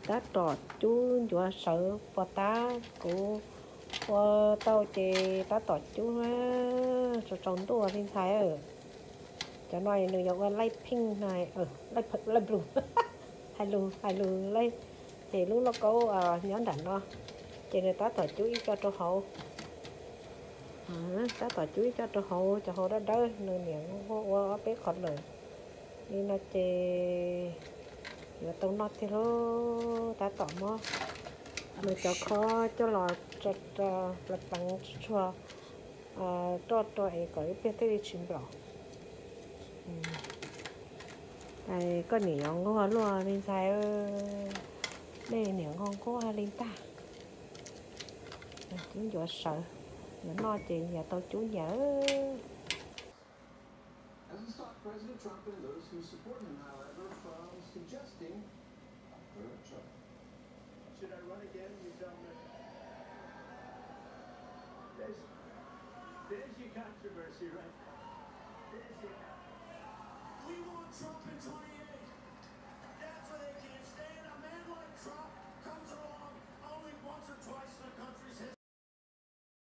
Tab tom cub ncuav sawv puas tab, kuv ua tau ces tab tom cub, tsaus tsaus ntuj li ntxhais. Cov no nws yog ua light pink no, light blue, hais lus hais lus li. Ces lub lauj kaub nyob nram no, ces nws tab tom cub ib co rau hauv. Tab tom cub ib co rau hauv, cov hauv dawb dawb, nws niam ua ob peb qhov lawm. Li no ces yuav tau noj tiag lauj. Tab tom muab nws cov khob coj los pleev pleev tsuag tsuag roj rau es kom ib pliag thiaj li tsis nplaum. Koj niam yuav nquag luaj li ntxhais, nej niam nquag nquag li ntag. Cub ncuav sawv, yuav noj ces yuav tau cub nyias.